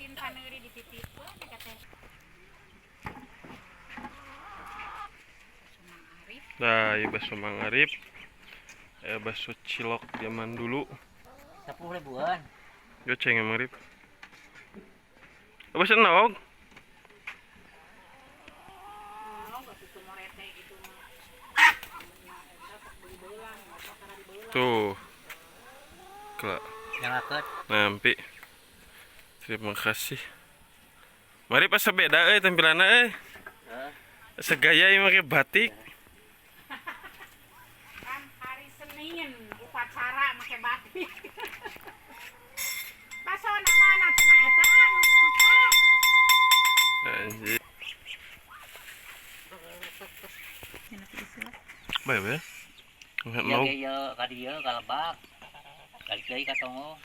Bikin saneuri dititipkeun ka teh. Mang Arif. Nah, ieu bakso Mang Arif. Bakso cilok zaman dulu. 10 ribuan. Goceng Mang Arif. Bakso endog. Oh, batu morete gitu mah. Nah, eta sok beli beulang, motor karena dibeulang. Tuh. Kelak. Yang akut. Nampi. Terima kasih. Mari pas beda euy tampilanna euy. Heeh. Segaya ieu make batik. Kan hari Senin upacara make batik. Baso na mana cenah eta nu apa? Anjir. Bae bae. Nggak Iya mau. ge ieu ka dieu ka lebak. Balik deui ka Tonggoh.